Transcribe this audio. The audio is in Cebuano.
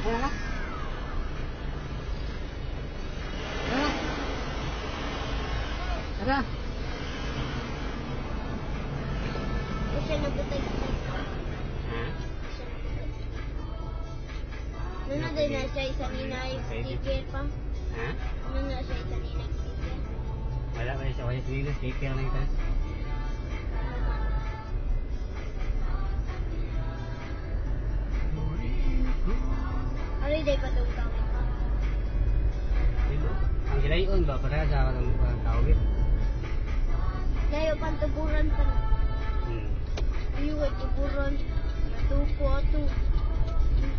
Ano na? Tara. Tara. Kasi nabutay sa Ha? Siya nabutay. Nuna din na siya isa nina sticker pa. Ha? Nuna siya isa nina sticker. Wala ba siya? Wala siya. Sticker lang ito. Ari day pa tong kawit pa. Diba? Ang gilayon ba? Para sa akong kawit. Layo pan tuburan pa. Ayun, tuburan. Natupo ato. Ang